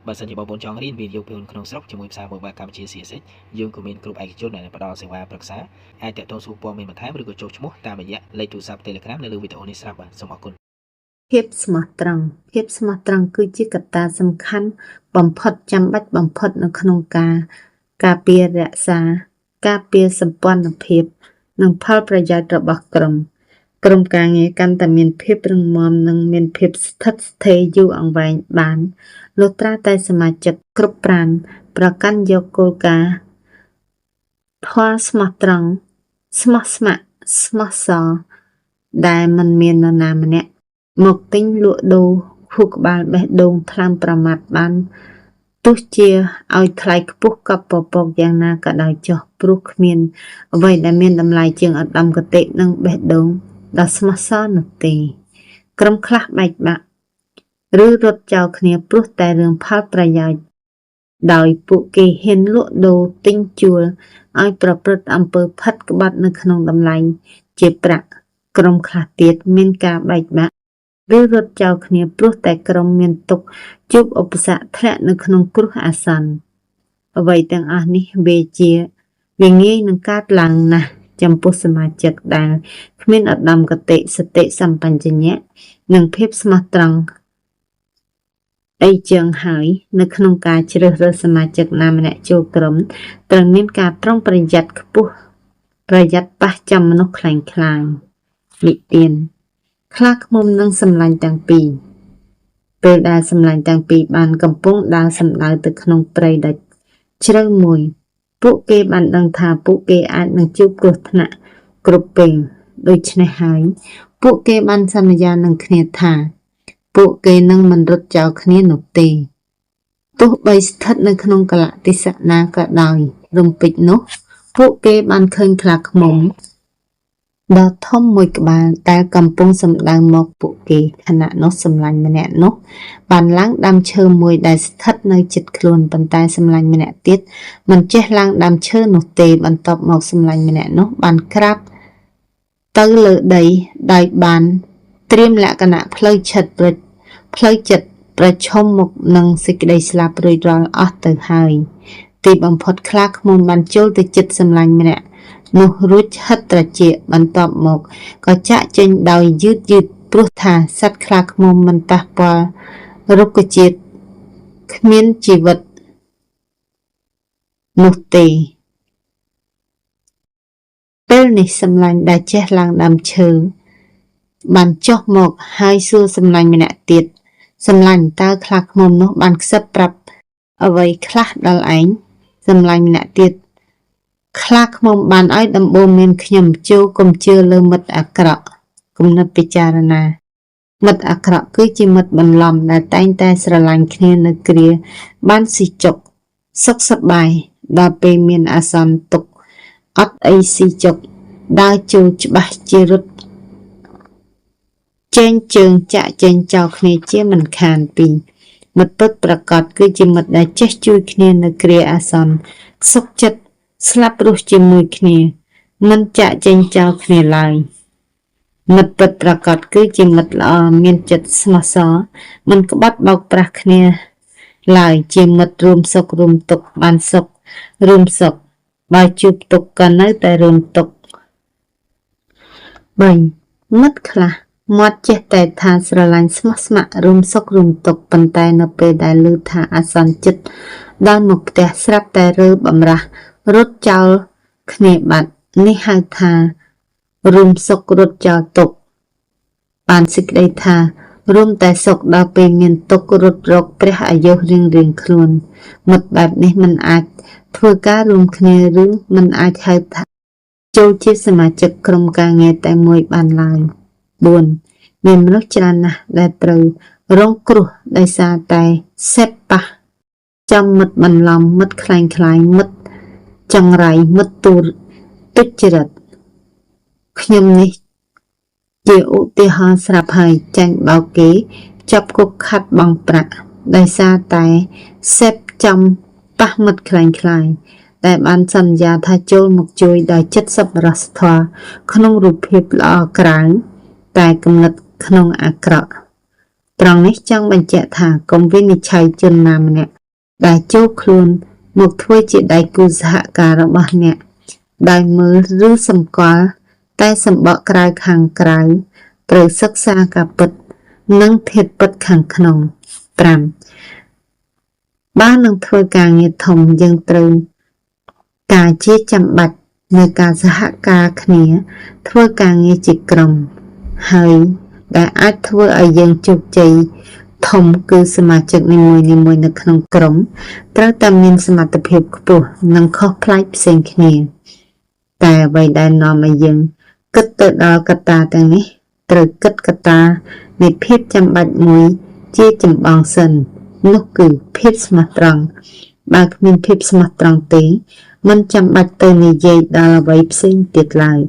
បើសិនជាបងប្អូនចង់រៀនវិនិយោគក្នុងស្រុកជាមួយផ្សារ Mobile កម្ពុជា CSX យើងក៏មានក្រុមឯកជនដែលផ្ដល់សេវាប្រឹក្សាអាចតាក់ទងសួរព័ត៌មានបន្ថែមឬក៏ចុះឈ្មោះតាមរយៈលេខទូរស័ព្ទ Telegram នៅលើវីដេអូនេះស្រាប់បាទសូមអរគុណ ភាពស្មោះត្រង់ភាពស្មោះត្រង់គឺជាកត្តាសំខាន់បំផុតចាំបាច់បំផុតនៅក្នុងការការពាររក្សាការពារសម្ព័ន្ធភាព និងផលប្រយោជន៍របស់ក្រុម ក្រុមការងារកាន់តែមានភាពរឹងមាំនិងមានភាពស្ថិតស្ថេរយូរអង្វែងបានលុះត្រាតែសមាជិកគ្រប់ប្រាណប្រកាន់យកគោលការណ៍ធម៌ស្មោះត្រង់ស្មោះស្ម័គ្រស្មោះសរដែលមិនមាននរណាម្នាក់មកទិញលក់ដូរខួរក្បាលបេះដូងថ្លើមប្រមាថបានទោះជាឲ្យថ្លៃខ្ពស់កប់ពពកយ៉ាងណាក៏ដោយចុះព្រោះគ្មានអ្វីដែលមានតម្លៃជាងឧត្តមគតិនិងបេះដូងដ៏ស្មោះសរនោះទេ ក្រុមខ្លះបែកបាក់ឬរត់ចោលគ្នាព្រោះតែរឿងផលប្រយោជន៍ដោយពួកគេហ៊ានលក់ដូរទិញជួលឲ្យប្រព្រឹត្តអំពើផិតក្បត់នៅក្នុងតម្លៃជាប្រាក់ក្រុមខ្លះទៀតមានការបែកបាក់ឬរត់ចោលគ្នាព្រោះតែក្រុមមានទុក្ខជួបឧបសគ្គធ្លាក់នៅក្នុងគ្រោះអាសន្នអ្វីទាំងអស់នេះវាជាវាងាយនឹងកើតឡើងណាស់ចំពោះសមាជិកដែលគ្មានឧត្តមគតិសតិសម្បញ្ញៈនិងភាពស្មោះត្រង់អីចឹងហើយនៅក្នុងការជ្រើសរើសសមាជិកណាម្នាក់ចូលក្រុមត្រូវមានការប្រុងប្រយ័ត្នខ្ពស់ប្រយ័ត្នប៉ះចំមនុស្សក្លែងក្លាយនិទានខ្លាឃ្មុំនិងសម្លាញ់ទាំងពីរពេលដែលសម្លាញ់ទាំងពីរបានកំពុងដើរសម្ដៅទៅក្នុងព្រៃដ៏ជ្រៅមួយ ពួកគេបានដឹងថាពួកគេអាចនឹងជួបគ្រោះថ្នាក់គ្រប់ពេលដូច្នេះហើយ ពួកគេបានសន្យានឹងគ្នាថា ពួកគេនឹងមិនរត់ចោលគ្នានោះទេទោះបីស្ថិតនៅក្នុងកលៈទេសៈណាក៏ដោយរំពេចនោះ ពួកគេបានឃើញខ្លាឃ្មុំដ៏ធំមួយក្បាលដែលកំពុងសម្ដៅមកពួកគេខណៈនោះសម្លាញ់ម្នាក់នោះបានឡើងដើមឈើមួយដែលស្ថិតនៅជិតខ្លួនប៉ុន្តែសម្លាញ់ម្នាក់ទៀតមិនចេះឡើងដើមឈើនោះទេបន្ទាប់មកសម្លាញ់ម្នាក់នោះបានក្រាបទៅលើដីដោយបានត្រៀមលក្ខណៈផ្លូវឆិតប្រផ្លូវចិត្តប្រឈមមុខនឹងសេចក្តីស្លាប់រួចរាល់អស់ទៅហើយ ទីបំផុតខ្លាឃ្មុំបានចូលទៅជិតសម្លាញ់ម្នាក់នោះរួចហិតត្រចៀកបន្ទាប់មកក៏ចាក់ចេញដោយយឺតយឺតព្រោះថាសត្វខ្លាឃ្មុំមិនប៉ះពាល់រុក្ខជាតិគ្មានជីវិតនោះទេ ពេលនេះសម្លាញ់ដែលចេះឡើងដើមឈើបានចុះមកហើយសួរសម្លាញ់ម្នាក់ទៀតសម្លាញ់តើខ្លាឃ្មុំនោះបានខ្សឹបប្រាប់អ្វីខ្លះដល់ឯងសម្លាញ់ម្នាក់ទៀតខ្លាឃ្មុំបានឲ្យដំបូន្មានខ្ញុំចូលកុំជឿលើមិត្តអាក្រក់គំនិតពិចារណា មិត្តអាក្រក់គឺជាមិត្តបន្លំដែលតែងតែស្រឡាញ់គ្នានៅគ្រាបានស៊ីចុកសុខសប្បាយដល់ពេលមានអាសន្នទុក្ខអត់អីស៊ីចុកដើរចូលច្បាស់ជារត់ចែងជើងចាក់ចែងចោលគ្នាជាមិនខានពីមិត្តពិតប្រាកដគឺជាមិត្តដែលចេះជួយគ្នានៅគ្រាអាសន្នសុខចិត្តស្លាប់រស់ជាមួយគ្នា មិនចាក់ចែងចោលគ្នាឡើយ មិត្តពិតប្រាកដគឺជាមិត្តល្អមានចិត្តស្មោះសរមិនក្បត់បោកប្រាស់គ្នាឡើយជាមិត្តរួមសុខរួមទុក្ខបានសុខរួមសុខបើជួបទុក្ខក៏នៅតែរួមទុក្ខ3មិត្តខ្លះមាត់ចេះតែថាស្រឡាញ់ស្មោះស្ម័គ្ររួមសុខរួមទុក្ខប៉ុន្តែនៅពេលដែលឮថាអាសន្នចិត្តដល់មកផ្ទះស្រាប់តែរើបំរាស់រត់ចោលគ្នាបាត់នេះហៅថារួមសុខរត់ចោលទុក្ខបានសេចក្តីថារួមតែសុខដល់ពេលមានទុក្ខរត់រកព្រះអាយុរៀងរៀងខ្លួនមិត្តបែបនេះមិនអាចធ្វើការរួមគ្នាឬមិនអាចហៅថាចូលជាសមាជិកក្រុមការងារតែមួយបានឡើយ4មានមនុស្សច្រើនណាស់ដែលត្រូវរងគ្រោះដោយសារតែសេពប៉ះចំមិត្តបន្លំមិត្តក្លែងក្លាយមិត្តចង្រៃមិត្តទូទុច្ចរិតខ្ញុំនេះជាឧទាហរណ៍ស្រាប់ហើយចាញ់បោកគេចាប់គុកខាត់បងប្រាក់ដោយសារតែសេពចំប៉ះមិត្តក្លែងក្លាយដែលបានសន្យាថាចូលមកជួយដោយចិត្តសប្បុរសធម៌ក្នុងរូបភាពល្អក្រៅតែគំនិតក្នុងអាក្រក់ ត្រង់នេះចង់បញ្ជាក់ថាកុំវិនិច្ឆ័យជនណាម្នាក់ដែលចូលខ្លួនមកធ្វើជាដៃគូសហការរបស់អ្នកដោយមើលឬសម្គាល់តែសម្បកក្រៅខាងក្រៅត្រូវសិក្សាការពិតនិងធាតុពិតខាងក្នុង5បើនឹងធ្វើការងារធំយើងត្រូវការជាចាំបាច់នៅការសហការគ្នាធ្វើការងារជាក្រុមហើយដែលអាចធ្វើឲ្យយើងជោគជ័យធំគឺសមាជិកនីមួយៗនៅក្នុងក្រុមត្រូវតែមានសមត្ថភាពខ្ពស់និងខុសប្លែកផ្សេងគ្នាតែអ្វីដែលនាំឲ្យយើងគិតទៅដល់កត្តាទាំងនេះត្រូវគិតកត្តានៃភាពចាំបាច់មួយជាចម្បងសិននោះគឺភាពស្មោះត្រង់បើគ្មានភាពស្មោះត្រង់ទេមិនចាំបាច់ទៅនិយាយដល់អ្វីផ្សេងទៀតឡើយ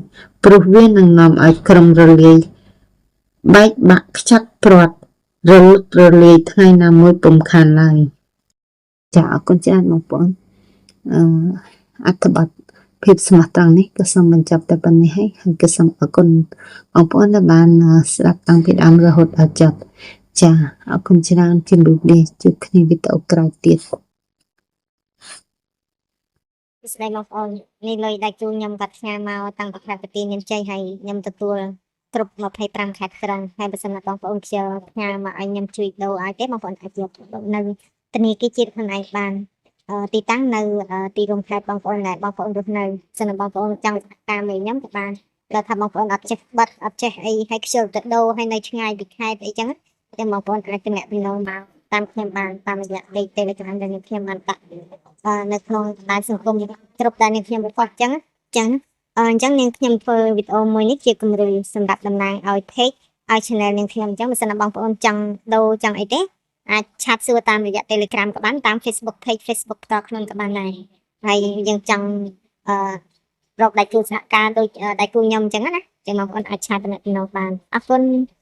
ព្រោះវានឹងនាំឲ្យក្រុមរលាយបែកបាក់ខ្ចាត់ព្រាត់រលត់រលាយថ្ងៃណាមួយពុំខានឡើយចាអរគុណច្រើនបងប្អូនអឺអត្ថបទភាពស្មោះត្រង់នេះក៏សូមបញ្ចប់តែប៉ុណ្ណេះហើយហើយក៏សូមអរគុណបងប្អូនដែលបានស្ដាប់តាំងពីដើមរហូតដល់ចប់ចាអរគុណច្រើនជម្រាបលាជួបគ្នាវីដេអូក្រោយទៀត សួស្តីបងប្អូននេះលុយដៃគូខ្ញុំគាត់ផ្ញើមកតាំងពីខេត្តបន្ទាយមានជ័យហើយខ្ញុំទទួលគ្រប់25ខេត្តក្រុងហើយបើសិនណាបងប្អូនខ្ជិលផ្ញើមកឲ្យខ្ញុំជួយដូរឲ្យទេបងប្អូនអាចយកនៅធនាគារជាតិខ្លួនឯងបានទីតាំងនៅទីរួមខេត្តបងប្អូនដែលបងប្អូនរស់នៅសិនណាបងប្អូនចង់តាមឯខ្ញុំក៏បានដល់ថាបងប្អូនអត់ចេះបិទអត់ចេះអីហើយខ្ជិលទៅដូរហើយនៅឆ្ងាយពីខេត្តអីចឹងតែបងប្អូនអាចទំនាក់ទំនងមកតាមខ្ញុំបានតាមរយៈលេខ Telegram ដែលខ្ញុំបានដាក់នៅក្នុងបណ្ដាញសង្គមគ្រប់ដែលនាងខ្ញុំបង្ហោះចឹងចឹងអញ្ចឹងនាងខ្ញុំធ្វើវីដេអូមួយនេះជាគំរូសម្រាប់តំណាងឲ្យ page ឲ្យ channel នាងខ្ញុំអញ្ចឹងបើសិនណាបងប្អូនចង់ដូរចង់អីទេអាច chat សួរតាមរយៈ Telegram ក៏បានតាម Facebook page Facebook ផ្ទាល់ខ្លួនក៏បានដែរហើយយើងចង់អឺរកដៃគូសហការដូចដៃគូខ្ញុំអញ្ចឹងណាចឹងបងប្អូនអាច chat ទំនាក់ទំនងបានអរគុណ។